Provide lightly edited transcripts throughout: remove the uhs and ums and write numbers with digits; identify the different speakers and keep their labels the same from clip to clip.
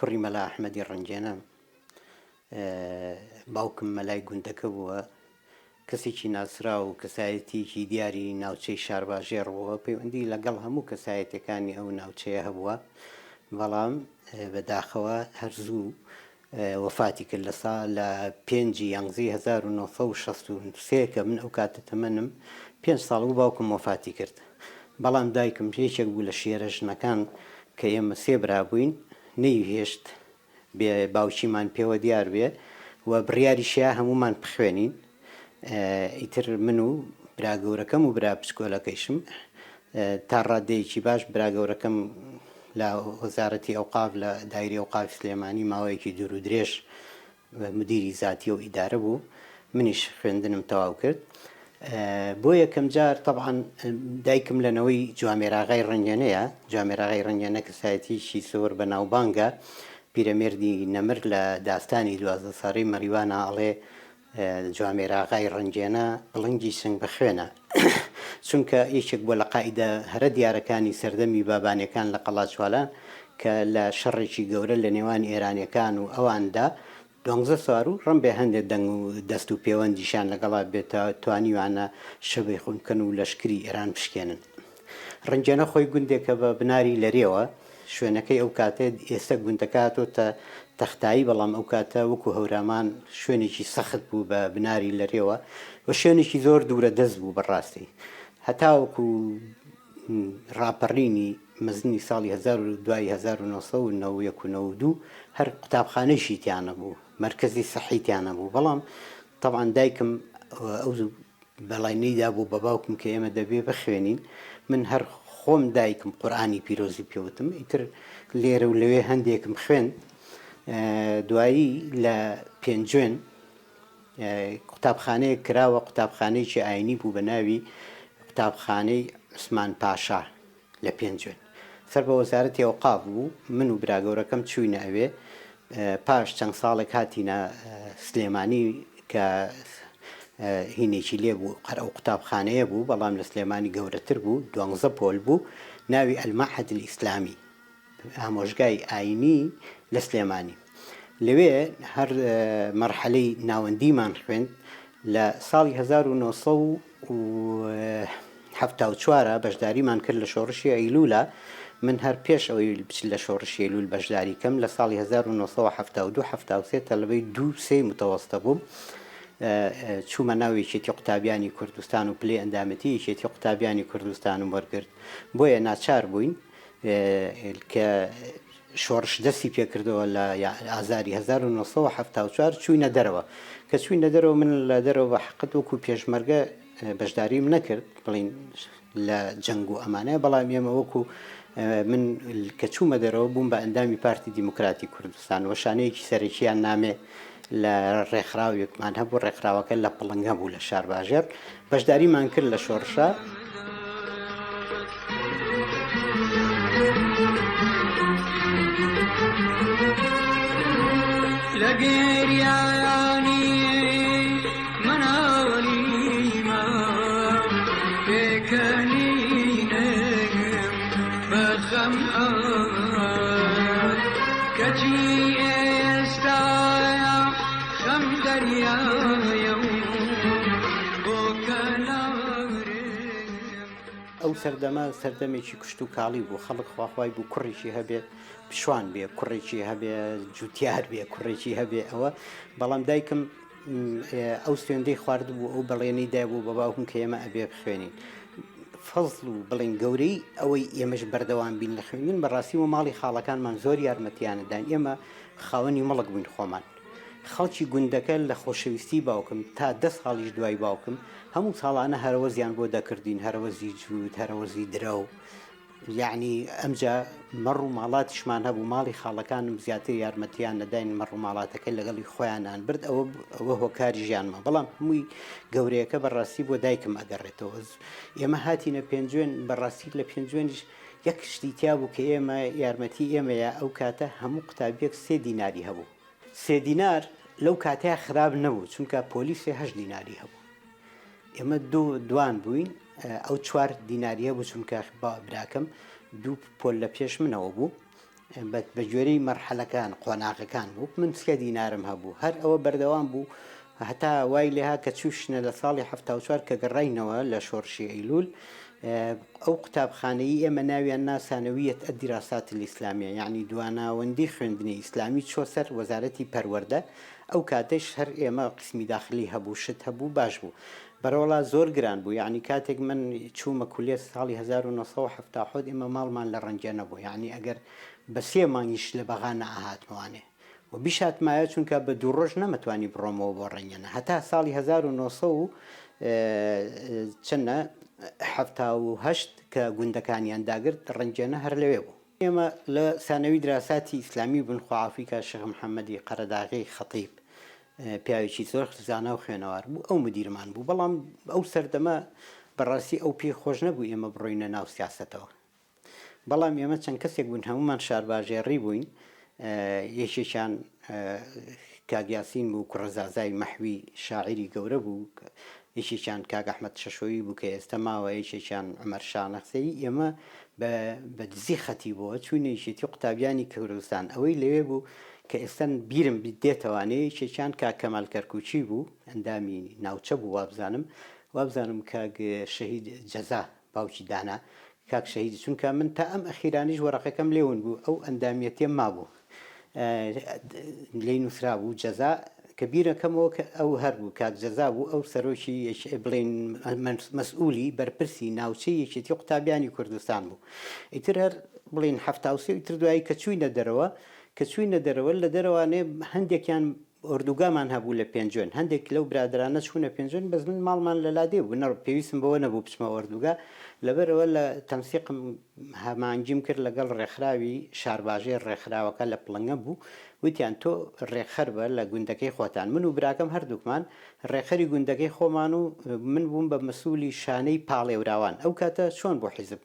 Speaker 1: کوڕی مەلا ئەحمەدی ڕەنگێنەم. باوکم مەلای گوندەکە بووە. کەسێکی ناسراو و کەسایەتییەکی دیاری ناوچەی شارباژێڕ بووە، پەیوەندی لەگەڵ هەموو کەسایەتییەکانی ئەو ناوچەیە هەبووە، بەڵام بە داخەوە هەر زوو وەفاتی کرد لە سا لە پێنجی یانزەی 1963 کە من ئەو کاتە تەمەنم پێنج ساڵ بوو باوکم وەفاتی کرد. بەڵام دایکم یەکێک بوو لە شێرە ژنەکان کە ئێمە سێ برا بووین نەیهێشت بێ باوکیمان پێوە دیار بێ و بڕیاریشیا هەموومان بخوێنین ئیتر من و برا گەورەکەم و برا بچکۆلەکەیشم تا ڕادەیەکی باش برا گەورەکەم لە وەزارەتی ئەوقاف لە دایری ئەوقافی سلێمانی ماوەیەکی دوور و درێژ مدیری زاتی و ئیدارە بوو منیش خوێندنم تەواو کرد بۆ یەکەم جار تەبعەن دایکم لە نەوەی جوامێراغای ڕەنگێنەیە، جوامێراغای ڕەنگێنە کەسایەتییەکی زۆر بەناوبانگە، پیرەمێردی نەمر لە داستانی 12 سارەی مەریوانا ئەڵێ جوامێراغای ڕەنگێنە پڵنگی سنگ بەخوێنە چونکە یەکێک بووە لە قائیدە هەرە دیارەکانی سەردەمی بابانیەکان لە قەڵاچوالان کە لە شەڕێکی گەورە لە نێوان ئێرانیەکان و ئەواندا دوانزە سوار و ڕەنبێ هەندێ دەنگ و دەست و پێوەندیشیان لەگەڵا بێ تا توانیویانە شەبەیخون بکەن و لەشکری ئێران بشکێنن. ڕنگێنە خۆی گوندێکە بە بناری لەرێوە، شوێنەکەی ئەو کاتە ئێستە گوندەکە هاتۆتە تەختایی بەڵام ئەو کاتە وەکوو هەورامان شوێنێکی سەخت بوو بە بناری لەرێوە و شوێنێکی زۆر دوورە دەست بوو بەڕاستی هەتاوەکوو ڕاپەڕینی مەزنی ساڵی هەزار و دوای 1991 و 92 هەر قوتابخانەیشی تیا نەبوو، مەرکەزی سەحی تیا نەبوو، بەڵام تەبعەن دایکم ئەو بەڵێنەی دابوو بە باوکم کە ئێمە دەبێ بخوێنین، من هەر خۆم دایکم قورئانی پیرۆزی پێ وتم، ئیتر لێرە و لەوێ هەندێکم خوێند، دوایی لە پێنجوێن قوتابخانەیەک کراوە، قوتابخانەیەکی ئاینی بوو بە ناوی قوتابخانەی عوسمان پاشا لە پێنجوێن. سەر بە وەزارەتی ئەوقاف بوو، من و برا گەورەکەم چووینە ئەوێ، پاش چەند ساڵێک هاتینە سلێمانی کە هینێکی لێ بوو، هەر ئەو قوتابخانەیە بوو، بەڵام لە سلێمانی گەورەتر بوو، دوانزە پۆل بوو، ناوی المعهد الاسلامی. ئامۆژگای ئاینی لە سلێمانی. لەوێ هەر مەرحەلەی ناوەندیمان خوێند، لە ساڵی 1974 بەشداریمان کرد لە شۆڕشی ئەیلولا، من هەر پێش ئەوەی لە شۆڕشی ئەیلول بەشداری کەم لە ساڵی 1972 73 تەلەبەی دوو سێی متەوەستە بووم، چوومە ناو یەکێتی قوتابیانی کوردستان و پلەی ئەندامەتی یەکێتی قوتابیانی کوردستانم وەرگرت، بۆیە ناچار بووین کە شۆڕش دەستی پێکردەوە لە ئازاری 1974 چوینە دەرەوە کە چوینە دەرەوە من لە دەرەوە بە حقت وەکو پێشمەرگە بەشداریم نەکرد بڵین لە جەنگ و ئەمانە بەڵام ئێمە وەکو من کە چوومە دەرەوە بووم بە ئەندامی پارتی دیموکراتی کوردستان و شانەیەکی سەرەکییان نامێ لە ڕێکخراوێکمان هەبوو ڕێکخراوەکە لە پڵنگە بوو لە شارباژێڕ بەشداریمان کرد لە شۆڕشە.
Speaker 2: لە گریانی مناڵیما پێکەنینم بە خەم کەچی ئێستا خەم دەریایە و بۆ کەنارم.
Speaker 1: ئەو سەردەمە سەردەمێکی کشتوکاڵی بوو، خەڵک خواخوای بوو کوڕێکی هەبێ شوان بێ، کوڕێکی هەبێ جوتیار بێ، کوڕێکی هەبێ ئەوە، بەڵام دایکم ئەو سوێندەی خواردبوو، ئەو بەڵێنەی دابوو بە باوکم کە ئێمە ئەبێ بخوێنین. فەزڵ و بڵێن گەورەی ئەوەی ئێمەش بەردەوام بین لە خوێندن، بەڕاستی وە ماڵی خاڵەکانمان زۆر یارمەتیانە داین، ئێمە خاوەنی مڵک بووین خۆمان. خەڵکی گوندەکە لە خۆشەویستی باوکم تا دە ساڵیش دوای باوکم هەموو ساڵانە هەرەوەزیان بۆ دەکردین، هەرەوەزی جووت، هەرەوەزی درەو، یەعنی ئەمجا مەڕ و ماڵاتیشمان هەبوو، ماڵی خاڵەکانم زیاتر یارمەتیان نەداین، مەڕ و ماڵاتەکە لەگەڵی خۆیانان برد، ئەوە ئەوە هۆکاری ژیانمە، بەڵام هەمووی گەورەیەکە بەڕاستی بۆ دایکم ئەگەڕێتەوە. ئێمە هاتینە پێنجوێن، بەڕاستی لە پێنجوێنیش یەک شتی تیا بوو کە ئێمە یارمەتی ئێمەیە، ئەو کاتە هەموو قوتابیەک سێ دیناری هەبوو. سێ دینار لەو کاتەیا خراپ نەبوو، چونکە پۆلیسێ هەشت دیناری هەبوو. ئێمە دوو دوان بووین، ئەو چوار دیناری هەبوو، چونکە براکەم دوو پۆل لە پێش منەوە بوو. بە گوێرەی مەرحەلەکان، قۆناغەکان بوو، من سێ دینارم هەبوو، هەر ئەوە بەردەوام بوو هەتا وای لێهات کە چووشنە لە ساڵی 74 کە گەڕاینەوە لە شۆڕشی ئەیلوول، ئەو قوتابخانەی ئێمە ناویان نا ثانویە الدراسات الاسلامیە، یەعنی دواناوەندی خوێندنی ئیسلامی چووە سەر وەزارەتی پەروەردە، ئەو کاتەیش هەر ئێمە قیسمی داخلی هەبوو، شت هەبوو باش بوو. بەرەوەڵا زۆر گران بوو، یەعنی کاتێک من چوومە کولیە ساڵی 1977 ئێمە ماڵمان لە ڕەنگێنە بوو، یەعنی ئەگەر بە سێ مانگیش لە بەغا نەئەهاتمەوانێ و بیشاتمایە چونکە بە دوو ڕۆژ نەمەتوانی بڕۆمەوە بۆ ڕەنگێنە هەتا ساڵی 1900 و چەنە 78 کە گوندەکانیان داگرت ڕەنگێنە هەر لەوێ بوو. ئێمە لە سانەوی دراساتی ئیسلامی بوون خواعافی کا شێخ محەمەدی قەرەداغی خەتیب پیاوێکی زۆر زانا و خوێنەوار بوو ئەو مدیرمان بوو بەڵام ئەو سەردەمە بەڕاستی ئەو پێی خۆش نەبوو ئێمە بڕۆینە ناو سیاسەتەوە بەڵام ئێمە چەند کەسێک بوون هەمومان شارباژێڕی بووین یەکێکیان کاک یاسین بوو کوڕە زازای مەحوی شاعیری گەورە بوو یەکێکیان کاک ئەحمەد شەشۆیی بوو کە ئێستا ماوە یەکێکیان عومەر شانەخسەیی ئێمە بە دزی خەتی بۆ چووینە یەکێتی قوتابیانی کوردستان ئەوەی لەوێ بوو کە ئێستا بیرم دێتەوانێ یەکێکیان کاک کەمال کەرکوکی بوو ئەندامی ناوچە بوو وابزانم وابزانم کاک شەهید جەزا باوکی دانا کاک شەهید چونکە من تا ئەم ئەخیرانیش وەرەقەکەم لێ ون بوو ئەو ئەندامیەتیەم مابوو لێی نووسرابوو جەزا کە بیرەکەمەوە کە ئەو هەر بوو کاک جەزا بوو ئەو سەرۆکی بڵێن مەسئولی بەرپرسی ناوچەی یەکێتی قوتابیانی کوردستان بوو ئیتر هەر بڵێن 73 ئیتر دوایی کە چووینە دەرەوە کە چووینە دەرەوە لە دەرەوانێ هەندێکیان ئۆردوگامان هەبوو لە پێنجوێن، هەندێک لەو برادەرانە چوونە پێنجوێن، بەس من ماڵمان لە لادێ بوو، نە پێویستم بەوە نەبوو بچمە ئۆردوگا، لەبەرئەوە لە تەنسیقم هەمانگیم کرد لەگەڵ ڕێکخراوی شارباژێر، ڕێکخراوەکە لە پڵنگە بوو، وتیان تۆ ڕێکخەر بە لە گوندەکەی خۆتان، من و براکەم هەردووکمان ڕێکخەری گوندەکەی خۆمان و من بووم بە مەسولی شانەی پاڵێوراوان، ئەو کاتە چۆن بوو حیزب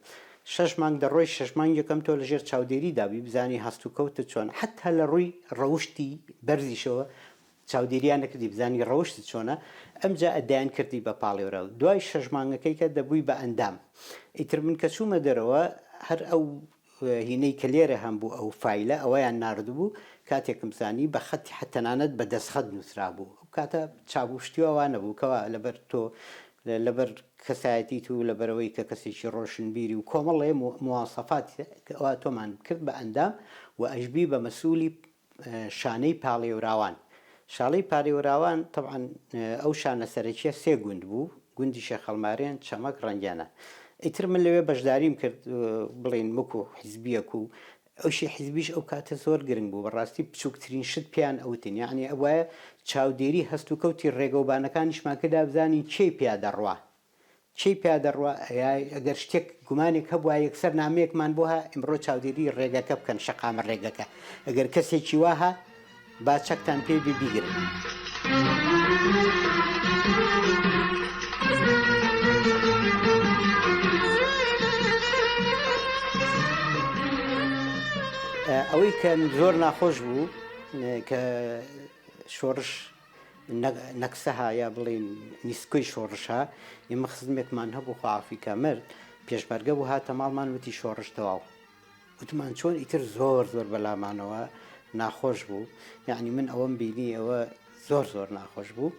Speaker 1: شەش مانگ دەڕۆی شەش مانگ یەکەم تۆ لەژێر چاودێری دابووی بزانی هەست و کەوتت چۆنە حەتا لە ڕووی ڕەوشتی بەرزیشەوە چاودێریان دەکردی بزانی ڕەوشتت چۆنە ئەمجا ئەدایان کردی بە پاڵێوراو دوای شەش مانگەکەی کە دەبووی بە ئەندام ئیتر من کە چوومە دەرەوە هەر ئەو هینەی کە لێرە هەم بوو ئەو فایلە ئەوەیان ناردبوو کاتێکم زانی بە خەتی تەنانەت بە دەستخەت نووسرابوو ئەو کاتە چاپ و شتی وا نەبوو کەوا لەبەر تۆ لەبەر کەسایەتیت و لەبەرئەوەی کە کەسێکی ڕۆشنبیری و کۆمەڵێ مواسەفات ئەوا تۆمان کرد بە ئەندام و ئەشبی بە مەسئولی شانەی پاڵێوراوان. شاڵەی پارێوراوان تەبعەن ئەو شانە سەرەکیە سێ گوند بوو، گوندی شێخەڵمارێن، چەمەک، ڕەنگیانە. ئیتر من لەوێ بەشداریم کرد بڵێین وەکو حیزبیەک و ئەوشی حیزبیش ئەو کاتە زۆر گرنگ بوو بەڕاستی بچووکترین شت پێیان ئەوتین یەعنی ئەبوایە چاودێری هەست و کەوتی ڕێگەوبانەکانیشمان کردا بزانین کێی پیا دەڕوا کێی پیا دەڕوا ئەگەر شتێک گومانێک هەبوایە یەکسەر نامەیەکمان بۆ ها ئیمڕۆ چاودێری ڕێگەکە بکەن شەقامە ڕێگەکە ئەگەر کەسێکی وا ها با چەکتان پێ بی بیگرن. ئەوەی کە زۆر ناخۆش بوو کە شۆڕش نەکسەها یا بڵین نیسکۆی شۆڕشە ئێمە خزمێکمان هەبوو خۆعافیکە مرد پێشمەرگە بوو هاتە ماڵمان وتی شۆڕش تەواو وتمان چۆن ئیتر زۆر زۆر بەلامانەوە ناخۆش بوو یعنی من ئەوەم بینی ئەوە زۆر زۆر ناخۆش بوو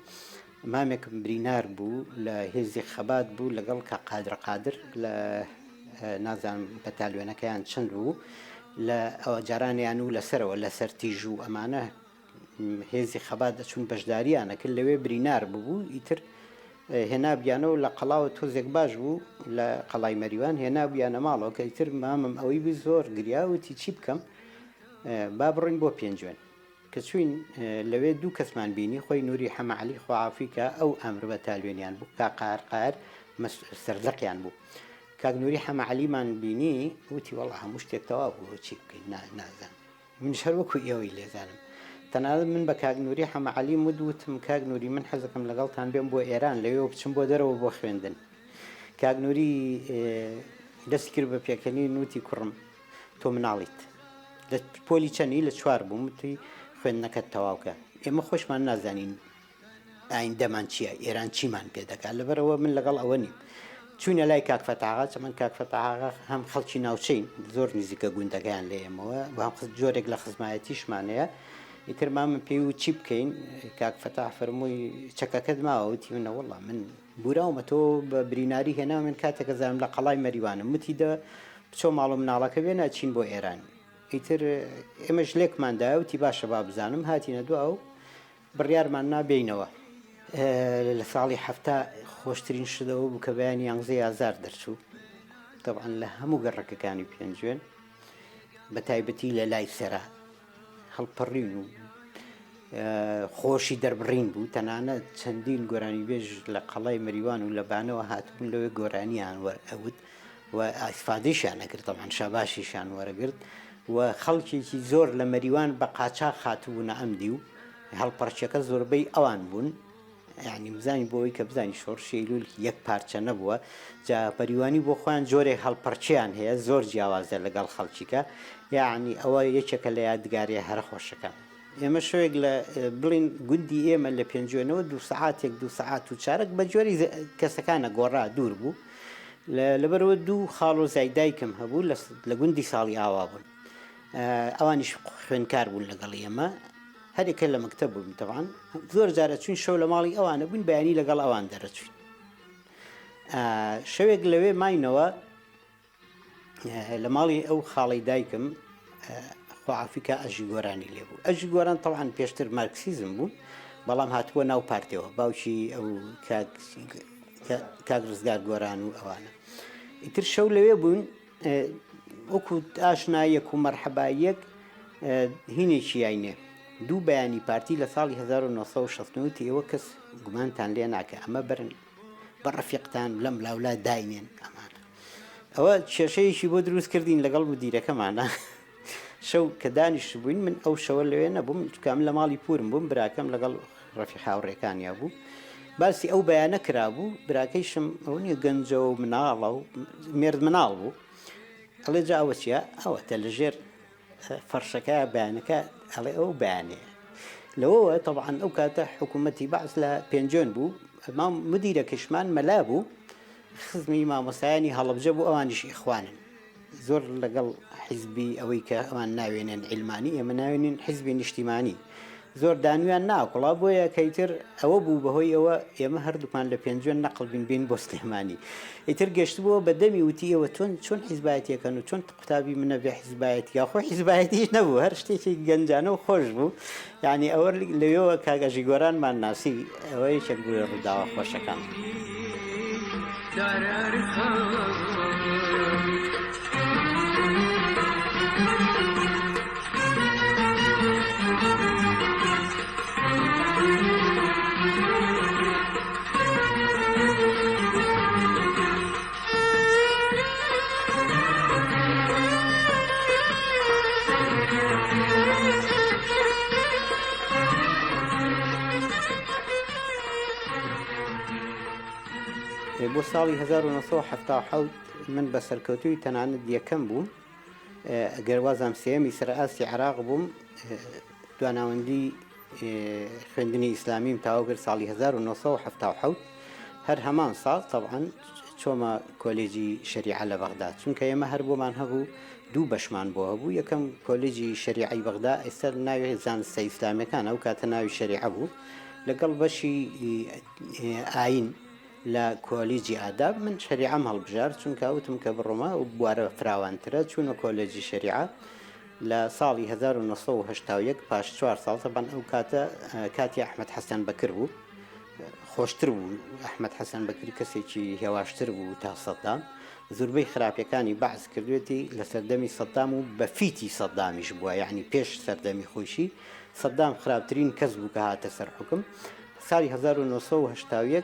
Speaker 1: مامێکم برینار بوو لە هێزی خەبات بوو لەگەڵ کە قادر قادر لە نازانم بەتالوێنەکەیان چەند بوو لە ئەوە جارانیان و لەسەرەوە لەسەر تیژ و ئەمانە هێزی خەبات دەچوون بەشداریان ئەکرد لەوێ برینار ببوو ئیتر هێنابیانەوە لە قەڵاوە تۆزێک باش بوو لە قەڵای مەریوان هێنابیانە ماڵەوە کە ئیتر مامم ئەوەی بی زۆر گریا وتی چی بکەم با بڕۆین بۆ پێنجوێن کە چوین لەوێ دوو کەسمان بینی خۆی نوری حەمە عەلی خواعافی کە ئەو ئامر بە تالوێنیان بوو کا قار قار سەرزەقیان بوو کاک نوری حەمە عەلیمان بینی وتی وەڵا هەموو شتێک تەواو بوو چی بکەین نازانم منیش هەر وەکو ئێوەی لێزانم. تەنانەت من بە کاک نوری حەمە عەلیم وت، وتم کاک نوری من حەزەکەم لەگەڵتان بێم بۆ ئێران، لەوێوە بچم بۆ دەرەوە بۆ خوێندن. کاک نوری دەستی کرد بە پێکەنین وتی کوڕم تۆ مناڵیت. لە پۆلی چەنی؟ لە چوار بووم. وتی خوێندنەکەت تەواو کە. ئێمە خۆشمان نازانین ئایندەمان چییە، ئێران چیمان پێ دەکات، لەبەرئەوە من لەگەڵ ئەوە نیم. چوینە لای کاک فەتاح ئاغا، چەمەن کاک فەتاح ئاغا هەم خەڵکی ناوچەین زۆر نزیکە گوندەکەیان لە ئێمەوە و هەم جۆرێک لە خزمایەتیشمان هەیە. ئیتر مامم پێی وت چی بکەین؟ کاک فەتاح فەرمووی چەکەکەت ماوە؟ وتی من نەوەڵڵا من بوراومە تۆ بە بریناری هێناوم من کاتێکە زانم لە قەڵای مەریوانم. وتی دە بچۆ ماڵ و مناڵەکە بێنە ئەچین بۆ ئێران. ئیتر ئێمەش لێکمان دایە وتی باشە با بزانم. هاتینە دوا و بڕیارمان نا بێینەوە. لە ساڵی 70 خۆشترین شت ئەوە بوو کە بەیانی یانزەی ئازار دەرچوو. تەبعەن لە هەموو گەڕەکەکانی پێنجوێن بە تایبەتی لە لای سەرا هەڵپەڕین و خۆشی دەربڕین بوو. تەنانەت چەندین گۆرانیبێژ لە قەڵای مەریوان و لە بانەوە هاتبوون لەوێ گۆرانیان وەرئەوت و ئیسفادەیشیان ئەکرد، تەبعەن شاباشیشیان وەرەگرت و خەڵکێکی زۆر لە مەریوان بە قاچاخ هاتبوونە ئەم دیو، هەڵپەڕکێکە زۆربەی ئەوان بوون. یانی بزانی بۆ ئەوەی کە بزانی شۆڕشی ئەیلوول یەک پارچە نەبووە، جا مەریوانی بۆ خۆیان جۆرێک هەڵپەڕکێیان هەیە زۆر جیاوازە لەگەڵ خەڵکیکە، یانی ئەوە یەکێکە لە یادگارییە هەرە خۆشەکان. ئێمە شەوێک لە بڵین گوندی ئێمە لە پێنجوێنەوە دوو سەعاتێک دوو سەعات و چارەک بە جۆری کەسەکانە گۆڕا دوور بوو لەبەرەوە دوو خاڵۆزای دایکم هەبوو لە گوندی ساڵی ئاوا بوون ئەوانیش خوێنکار بوون لەگەڵ ئێمە هەرێکە لە مەکتەب بووین تەبعەن زۆر جارە چوین شەو لە ماڵی ئەوانە بووین بەیانی لەگەڵ ئەوان دەرەچوین شەوێک لەوێ ماینەوە لە ماڵی ئەو خاڵی دایکم خواعافیکا ئەژی گۆرانی لێ بوو ئەژی گۆران تەوان پێشتر مارکسیزم بوو بەڵام هاتبووە ناو پارتەوە باوکی ئەو کاک ڕزگار گۆران و ئەوانە ئیتر شەو لەوێ بوون وەکو ئاشنایەک و مەرحەباییەک هینێکی یاینێ دوو بەیانی پارتی لە ساڵی 1969 وتی ئێوە کەس گومانتان لێ ناکە ئەمە بەرن بە ڕەفیقتان لەم لاولا داینێن ئەمانە ئەوە کێشەیەکی بۆ دروست کردین لەگەڵ مدیرەکەمانە شەو کە دانیشتبووین من ئەو شەوە لەوێ نەبووم چونکە من لە ماڵی پوورم بووم براکەم لەگەڵ ڕەفیق هاوڕێکانیا بوو باسی ئەو بەیانە کرابوو براکەیشم ئەو نییە گەنجە و مناڵە و مێرد مناڵ بوو ئەڵێ جا ئەوە چییە ئەوەتە لەژێر فەرشەکە بەیانەکە ئەڵێ ئەو بەیانەیە لەوەوە تەبعەن ئەو کاتە حکوومەتی بەعس لە پێنجوێن بوو مام مدیرەکەشمان مەلا بوو خزمی مامۆستایانی هەڵەبجە بوو ئەوانیش ئیخوانن زۆر لەگەڵ حیزبی ئەوەی کە ئەوان ناوێنێن عیلمانی ئێمە ناوێنین حیزبی نیشتیمانی زۆر دانویان ناکوڵا بۆیە کەیتر ئەوە بوو بەهۆی ئەوە ئێمە هەردووکمان لە پێنجوێن نەقڵ بین بین بۆ سلێمانی ئیتر گەشتبووە بە دەمی وتی ئێوە چۆن چۆن حیزبایەتیەکەن و چۆن قوتابی منە بێ حیزبایەتی یاخۆ حیزبایەتیش نەبوو هەر شتێکی گەنجانە و خۆش بوو یعنی ئەوە لەوێوە کاک ئەژی گۆرانمان ناسی ئەوە یەکێک بوو لە ڕووداوە خۆشەکان. بۆ ساڵی 1970 من بە سەرکەوتووی تەنانەت یەکەم بووم گەر وازام سێیەمی سەر ئاستی عێراق بووم دواناوەندی خوێندنی ئیسلامیم تەواو کرد ساڵی 1977 هەر هەمان ساڵ تەبعەن چۆمە کۆلێجی شەریعە لە بەغدا چونکە ئێمە هەر بۆمان هەبوو دوو بەشمان بۆ هەبوو یەکەم کۆلێجی شەریعەی بەغدا ئێستا ناوی زانستە ئیسلامیەکان ئەو کاتە ناوی شەریعە بوو لەگەڵ بەشی ئاین لە کۆلیجی ئاداب من شەریعەم هەڵبژارد چونکە وتم کە بڕۆمە ئەو بوارە فراوانترە چوونە کۆلێجی شەریعە لە ساڵی 1981 پاش چوار ساڵ تەبەن ئەو کاتە کاتی ئەحمەد حەسەن بەکر بوو خۆشتر بوو ئەحمەد حەسەن بەکر کەسێکی هێواشتر بوو تا سەدام زوربەی خراپیەکانی بەعس کردوێتی لە سەردەمی سەدام و بە فیتی سەدامیش بووە یعنی پێش سەردەمی خۆیشی سەدام خراپترین کەس بوو کە هاتە سەر حوکم ساڵی 1981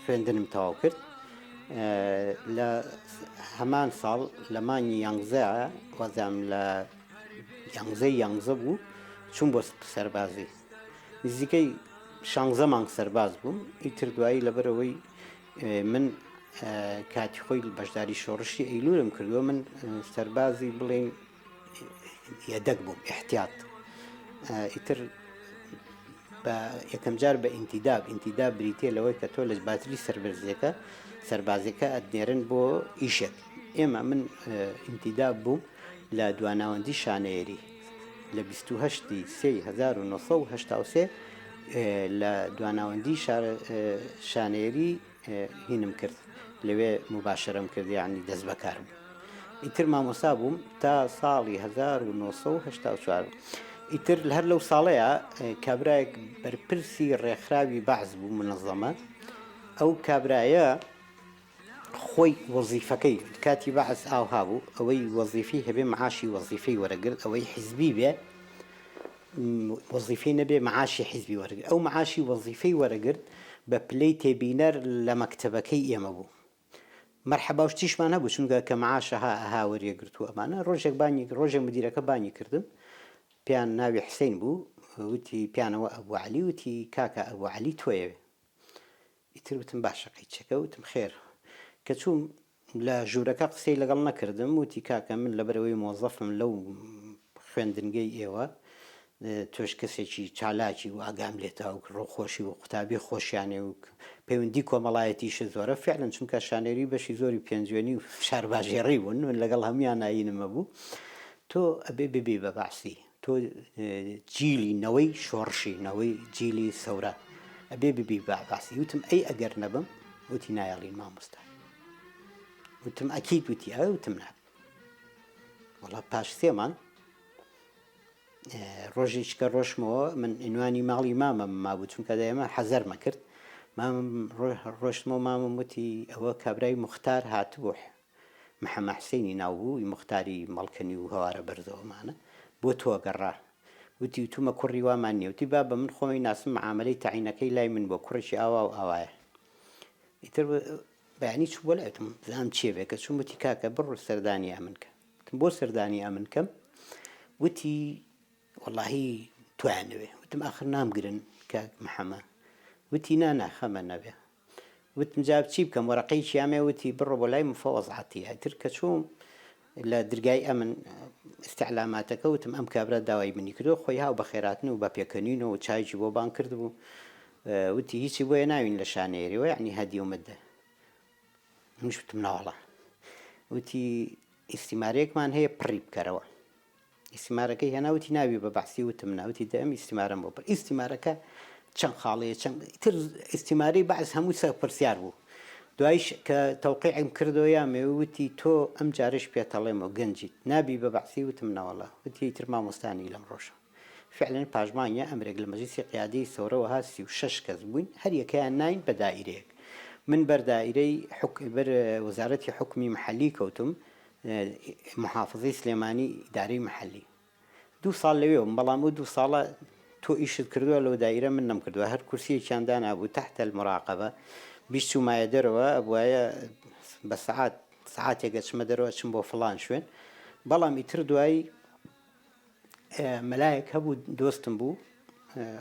Speaker 1: خوێندنم تەواو کرد لە هەمان ساڵ لە مانگی یانزە وازام لە یانزەی یانزە بوو چوون بۆ سەربازی نزیکەی شانزە مانگ سەرباز بووم ئیتر دوایی لەبەرەوەی من کاتی خۆی بەشداری شۆڕشی ئەیلوورم کردووە من سەربازی بڵێین یەدەک بووم احتیاط ئیتر. بە یەکەم جار بە ئینتیداب، ئینتیداب بریتیە لەوەی کە تۆ لە باتری سەربەرزیەکە سەربازیەکە ئەتنێرن بۆ ئیشێک. ئێمە من ئینتیداب بووم لە دواناوەندی شانەیەری لە 28 ی سێی 1983 لە دواناوەندی شانەیەری هینم کرد لەوێ موباشەرەم کرد یانی دەست بەکار بووم ئیتر مامۆستا بووم تا ساڵی 1984 ئیتر هەر لەو ساڵەیە کابرایەک بەرپرسی ڕێکخراوی بەعس بوو منەظەمە ئەو کابرایە خۆی وەزیفەکەی کاتی بەعس ئاوها بوو ئەوەی وەزیفی هەبێ معاشی وەزیفەی وەرەگرت ئەوەی حزبی بێ وەزیفەی نەبێ معاشی حیزبی وەرگرت ئەو معاشی وەزیفەی وەرەگرت بە پلەی تێبینەر لە مەکتەبەکەی ئێمە بوو مەرحەبا و شتیشمان هەبوو چونکە کە معاشە ها ئەها وەریەگرت و ئەمانە ڕۆژێک بانگی ڕۆژێک مدیرەکە بانگی کردم پێیان ناوی حسین بوو وتی پیانەوە ئەبوو عەلی وتی کاکە ئەبوو عەلی تۆیەوێ ئیتر وتم باشە قەیچەکە وتم خێر کە چووم لە ژوورەکە قسەی لەگەڵ نەکردم وتی کاکە من لەبەرئەوەی مۆزەفم لەو خوێندنگەی ئێوە تۆش کەسێکی چالاکی و ئاگام لێتە و ڕووخۆشی و قوتابی خۆشیانێ و پەیوەندی کۆمەڵایەتیشت زۆرە فعلا چونکە شانێری بەشی زۆری پێنجوێنی و شارباژێڕی بوون من لەگەڵ هەموویان ئایینم هەبوو تۆ ئەبێ ببی بە بەعسی تۆ جیلی نەوەی شۆڕشی نەوەی جیلی سەورە ئەبێ ببی بە بەعسی وتم ئەی ئەگەر نەبم وتی نایەڵین مامۆستا وتم ئەکید وتی ئەوێ وتم نا وەڵا پاش سێ مانگ ڕۆژێکی کە ڕۆشمەوە من ئینوانی ماڵی مامەم مابوو چونکە دەێمە حەزەرمە کرد مامم ڕۆشتمەوە مامم وتی ئەوە کابرای مختار هاتبوو محەمە حسینی ناو بوو مختاری مەڵکەنی و هەوارە بەرزەوەمانە بۆ تۆ گەڕا وتی وتومە کوڕی وامان نییە وتی بابە من خۆمی ناسم معاملەی تەعینەکەی لای من بۆ کوڕێکی ئاوا و ئاوایە ئیتر بەیانی چوو بۆ لای وتم بزانم چیە بێ کە چووم وتی کاکە بڕۆ سەردانی ئەمن کە وتم بۆ سەردانی ئەمن کەم وتی وەڵاهی تۆیان نەوێ وتم ئاخر نامگرن کاک محەمە وتی نا نا خەمە نەبێ وتم جا چی بکەم وەرەقەی چیامێ وتی بڕۆ بۆ لای مفەوەز عەتیە ئیتر کە چووم لە درگای ئەمن ئیستعلاماتەکە وتم ئەم کابرا داوای منی کردووە خۆی هاو بەخێراتن و بە پێکەنین و چایکی بۆ بانگ کردبوو وتی هیچی بۆیە ناوین لە شانەیەریەوە یعنی هەدیە و مدە منیش وتم ناوەڵا وتی ئیستیمارەیەکمان هەیە پڕی بکەرەوە ئیستیمارەکەی هێنا وتی ناوی بە بەعسی وتم نا وتی دە ئەم ئیستیمارەم بۆ پڕ ئیستیمارەکە چەند خاڵەیە چەند ئیتر ئیستیمارەی بەعس هەموو سەر پرسیار بوو دوایش کە تەوقیعم کردەوە یامێ وتی تۆ ئەم جارەش پێتەڵێمەوە گەنجیت نابی بە بەعسی وتم نەوەڵا وتی ئیتر مامۆستانی لەم ڕۆژە فعلا پاش مانگێ ئەمرێک لە مەجلیسی قیادەی سەورەوە هات 36 کەس بووین هەر یەکەیان ناین بە دائیرەیەک من بەر دائیرەی حک بەر وەزارەتی حوکمی محەلی کەوتم محافزەی سلێمانی ئیدارەی محەلی دوو ساڵ لەوێ بووم بەڵام ئەو دوو ساڵە تۆ ئیشت کردووە لەو دایرە من نەمکردووە هەر کورسیەکیان دانابوو تحت المراقبە بیچوومایە دەرەوە ئەبوایە بە سەعات سەعاتێک ئەچمە دەرەوە ئەچم بۆ فڵان شوێن بەڵام ئیتر دوایی مەلایەک هەبوو دۆستم بوو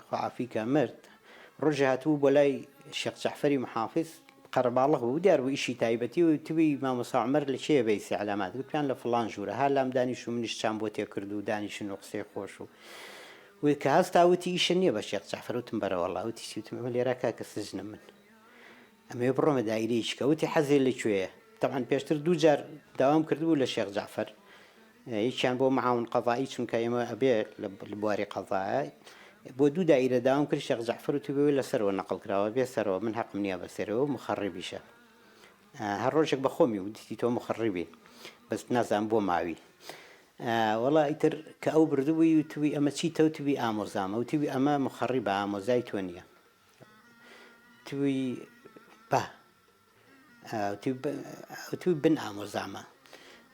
Speaker 1: خوا عافی کە مرد ڕۆژێ هاتبوو بۆ لای شێخ جەعفەری محافز قەرەباڵغ بوو دیار بوو ئیشی تایبەتی و توی مامۆستا عومەر لە کێ بە ئیستعلامات گوتیان لە فڵان ژوورە ها لام دانیش و منیش چام بۆ تێکرد و دانیشن و قسەی خۆش و و کە هەستا وتی ئیشە نییە بە شێخ جەعفەر وتم بەرە وەڵا وتی چی وتم ئەمە لێرە کاکە سجنە من ئەمەوێ بڕۆمە دایرەیەکی کە وتی حەزێ لە کوێیە تەبعەن پێشتر دوو جار داوام کردبوو لە شێخ جەعفەر یەکیان بۆ معاون قەزایی چونکە ئێمە ئەبێ لە بواری قەزایە بۆ دوو دایرە داوام کرد شێخ جەعفەر وتی بۆ لەسەرەوە نەقڵ کراوە بێ سەرەوە من حەقم نییە بەسەرەوە مخەڕیبیشە هەر ڕۆژێک بە خۆمی وتی تۆ مخەڕیبی بەس نازانم بۆ ماوی وەڵا ئیتر کە ئەو بردبووی وتبووی ئەمە چی تەوتبی ئامۆزامە وتبی ئەمە مخەڕیبە ئامۆزای تۆ نییە توی بە وتوی بن ئامۆزامە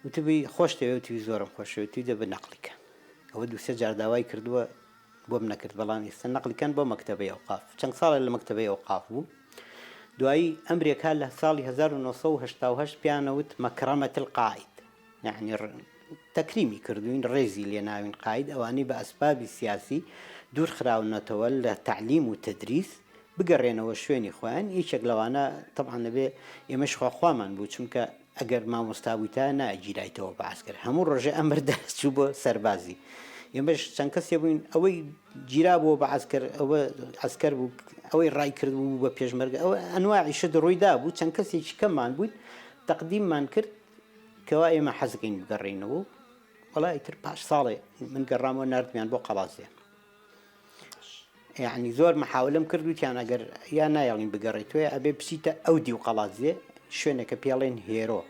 Speaker 1: وتبی خۆش دەوێ وتوی زۆرم خۆشەوێ وتوی دە بە نەقلی کە ئەوە دووسێ جار داوای کردووە بۆم نەکرد بەڵام ئێستا نەقلی کەن بۆ مەکتەبەی ئەوقاف چەند ساڵێ لە مەکتەبەی ئەوقاف بوو دوایی ئەمرێکا لە ساڵی 1970 پیانەوت مەکرەمەت القائد یەعنی تەکریمی کردووین ڕێزی لێ ناوین قاید ئەوانەی بە ئەسبابی سیاسی دوور خراونەتەوە لە تەعلیم و تەدریس بگەڕێنەوە شوێنی خۆیان یەکێک لەوانە تەبعەن ئەبێ ئێمەش خوا خوامان بوو چونکە ئەگەر مامۆستا بوویتایە نائەگیرایتەوە بە عەسکەر هەموو ڕۆژێ ئەمر دەرچوو بۆ سەربازی. ئێمەش چەند کەسێ بووین ئەوەی گیرا بووە بە عەسکەر ئەوە عەسکەر بوو ئەوەی ڕای کرد بوو بە پێشمەرگە ئەوە ئەنواعی شت ڕووی دابوو چەند کەسێکی کەممان بووین تەقدیممان کرد کەوا ئێمە حەزەکەین بگەڕێینەوە و وەڵا ئیتر پاش ساڵێ من گەڕامەوە ناردمیان بۆ قەڵادزێ یعنی زۆر محاولم کرد وتیان ئەگەر یا نایەڵین بگەڕێیتەوە ئەبێ بچیتە ئەو دیو قەڵادزێ شوێنێکە پێڵێن هێرۆ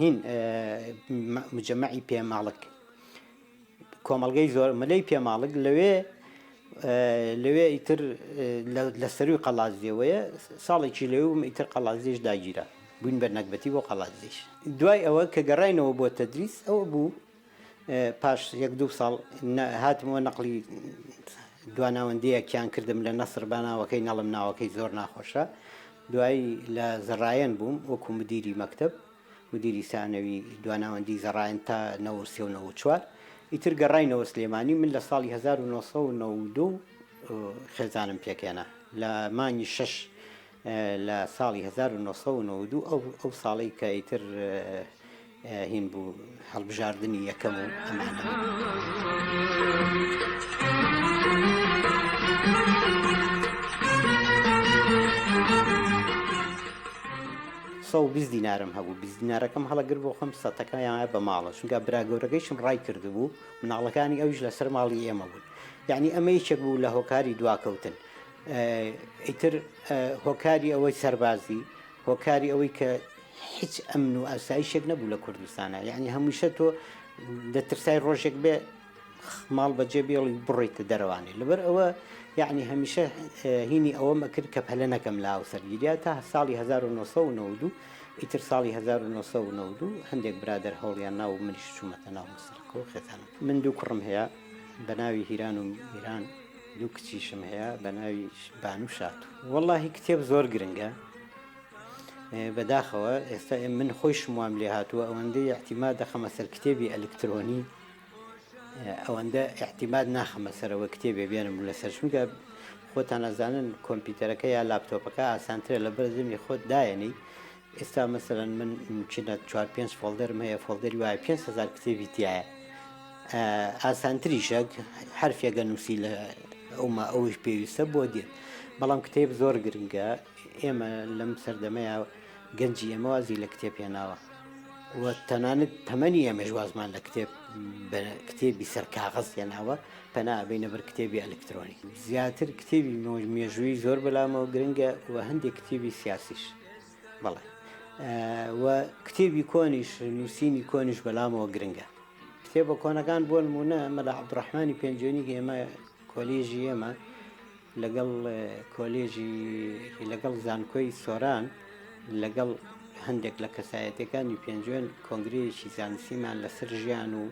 Speaker 1: هین مجەمەعی پێماڵک کۆمەڵگەی زۆر ملەی پێماڵک لەوێ لەوێ ئیتر لە سەروی قەڵادزێوەیە ساڵێکی لەوێ بووم ئیتر قەڵادزێش داگیرا بووین بە نەگبەتی بۆ قەڵادزێش دوای ئەوە کە گەڕاینەوە بۆ تەدریس ئەوە بوو پاش یەک دوو ساڵ هاتمەوە نەقلی دواناوەندیەکیان کردم لە نەسر با ناوەکەی نەڵم ناوەکەی زۆر ناخۆشە دوایی لە زەڕایەن بووم وەکو مدیری مەکتب مدیری سانەوی دواناوەندی زەڕایەن تا 93 و 94 ئیتر گەڕاینەوە سلێمانی من لە ساڵی 1992 خێزانم پێکهێنا لە مانگی شەش لە ساڵی 1992 ئەو ئەو ساڵەی کە ئیتر هین بوو هەڵبژاردنی یەکەم و ئەمانە. 120 دینارم هەبوو 20 دینارەکەم هەڵەگر بۆ خۆم سەتەکەیان بە ماڵە چونکە برا گەورەکەیشم ڕای کردبوو مناڵەکانی ئەویش لەسەر ماڵی ئێمە بوون یعنی ئەمە یەکێک بوو لە هۆکاری دواکەوتن ئیتر هۆکاری ئەوەی سەربازی هۆکاری ئەوەی کە هیچ ئەمن و ئاسایشێک نەبوو لە کوردستانە یعنی هەمیشە تۆ دەترسای ڕۆژێک بێ ماڵ بەجێ بێڵی بڕۆیتە دەرەوانێ لەبەر ئەوە یعنی هەمیشە هینی ئەوەم ئەکرد کە پەلە نەکەم لە هاوسەرگیریا تا ساڵی 1992 ئیتر ساڵی 1992 هەندێک برادەر هەوڵیان ناو منیش چوومەتە ناو مەسەلەکەوە خێزانم من دوو کوڕم هەیە بە ناوی هیران و میران دوو کچیشم هەیە بە ناوی بانو شاتو. وەڵاهی کتێب زۆر گرنگە بەداخەوە ئێستا من خۆیشم وام لێ هاتووە ئەوەندەی ئیعتیماد دەخەمە سەر کتێبی ئەلکترۆنی ئەوەندە ئیعتیماد ناخەمە سەرەوە کتێبێ بێنم لەسەر چونکە خۆتان ئەزانن کۆمپیوتەرەکە یا لاپتۆپەکە ئاسانترە لە بەردەمی خۆت دایەنی ئێستا مەسەلەن من ممکنە چوار پێنج folder م هەیە folder ی وایە 5هزار کتێبی تایە ئاسانتریشە حرفێکە نووسی لە ئەوما ئەوش پێویستە بۆ دێت بەڵام کتێب زۆر گرنگە ئێمە لەم سەردەمەیە گەنجی ئێمە وازی لە کتێب هێناوە و تەنانەت تەمەنی ئێمەش وازمان لە کتێب کتێبی سەر کاغەز هێناوە پەنا ئەبەینە بەر کتێبی ئەلکترۆنی زیاتر کتێبی مێژووی زۆر بەلامەوە گرنگە و هەندێک کتێبی سیاسیش بەڵێ و کتێبی کۆنیش نووسینی کۆنیش بەلامەوە گرنگە کتێبە کۆنەکان بۆ نمونە مەلا عەبدوڕەحمانی پێنجوێنی ئێمە کۆلێژی ئێمە لەگەڵ کۆلێژی لەگەڵ زانکۆی سۆران لەگەڵ هەندێک لە کەسایەتەکانی پێنجوێن کۆنگرەیەکی زانستیمان لەسەر ژیان و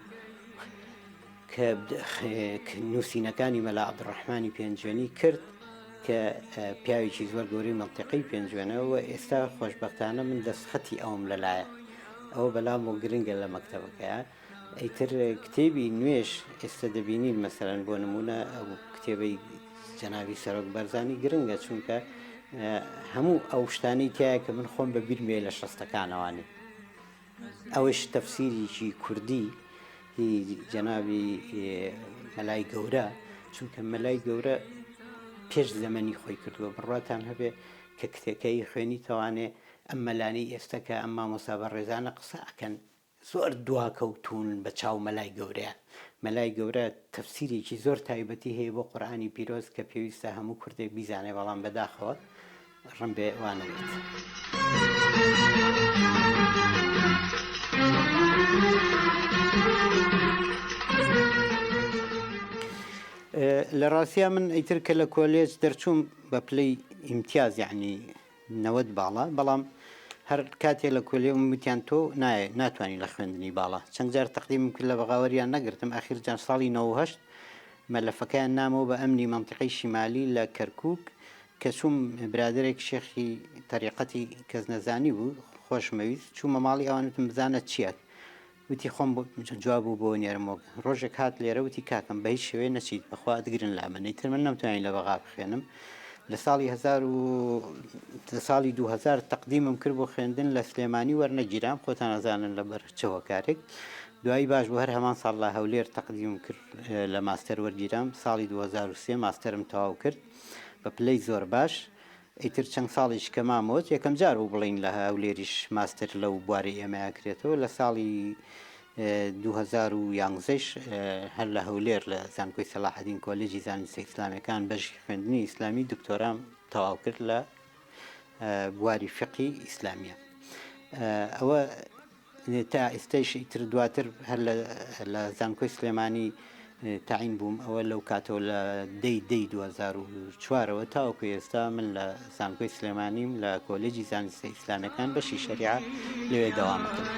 Speaker 1: کە نووسینەکانی مەلا عەبدولڕەحمانی پێنجوێنی کرد کە پیاوێکی زۆر گەورەی مەنتیقەی پێنجوێنە و ئێستا خۆشبەختانە من دەستخەتی ئەوم لەلایە ئەوە بەلام و گرنگە لە مەکتەبەکەیە ئیتر کتێبی نوێش ئێستا دەبینین مەسەرەن بۆ نمونە ئەو کتێبەی جەنابی سەرۆک بەرزانی گرنگە چونکە هەموو ئەو شتانەی تایە کە من خۆم بە بیرمێ لە شەستەکانەوانی ئەوەش تەفسیریکی کوردی هی جەنابی مەلای گەورە چونکە مەلای گەورە پێش زەمەنی خۆی کردووە بڕواتان هەبێ کە کتێکەی خوێنی تەوانێ ئەم مەلانی ئێستا کە ئەم مامۆستا بەڕێزانە قسە ئەکەن زۆر دواکەوتوون بە چاو مەلای گەورەیە مەلای گەورە تەفسیرێکی زۆر تایبەتی هەیە بۆ قورئانی پیرۆز کە پێویستە هەموو کوردێک بیزانێ بەڵام بەداخەوە ڕەنبێ وا نەبێت. لە ڕاستیا من ئیتر کە لە کۆلێج دەرچووم بە پلەی ئیمتیاز یعنی 90 باڵا بەڵام هەر کاتێ لە کۆلێ وتیان تۆ نایە ناتوانانی لە خوێندنی باڵا چەند جار تەقدیمم کرد لە بەغاوەریان نەگرتم ئەخیر جار ساڵی 98 مەلەفەکەیان نامەوە بە ئەمنی مەنتیقەی شیمالی لە کەرکوک کە چووم برادەرێک شێخی تەریقەتی کەسنەزانی بوو خۆشمەویست چوومە ماڵی ئەوان وتم بزانە چییە وتی خۆم جواب و بۆ نێرم وەک ڕۆژێک هات لێرە وتی کاکەم بە هیچ شێوەیە نەچیت بەخوا ئەتگرن لا من ئیتر من نەمتوانی لە بەغا بخوێنم لە ساڵی هەزار و لە ساڵی 2000 تەقدیمم کرد بۆ خوێندن لە سلێمانی وەرنەگیرام خۆتان ئەزانن لەبەر چ هۆکارێک. دوایی باش بوو هەر هەمان ساڵ لە هەولێر تەقدیمم کرد لە ماستەر وەرگیرام ساڵی 2003 ماستەرم تەواو کرد بە پلەی زۆر باش ئیتر چەند ساڵیش کە مامەوە یەکەم جار بوو بڵین لە هەولێریش ماستەر لەو بوارەی ئێمە کرێتەوە لە ساڵی 2011 هەر لە هەولێر لە زانکۆی سەلاحەدین کۆلێجی زانستە ئیسلامیەکان بەشی خوێندنی ئیسلامی دکتۆرام تەواو کرد لە بواری فقی ئیسلامیە ئەوە تا ئیستەیش ئیتر دواتر هەر لە زانکۆی سلێمانی تەعین بووم ئەوە لەو کاتەوە لە دەی دەی 2004ەوە تاوەکو ئێستا من لە زانکۆی سلێمانیم لە کۆلێجی زانستە ئیسلامیەکان بەشی شەریعە لەوێ دەوامەکەم.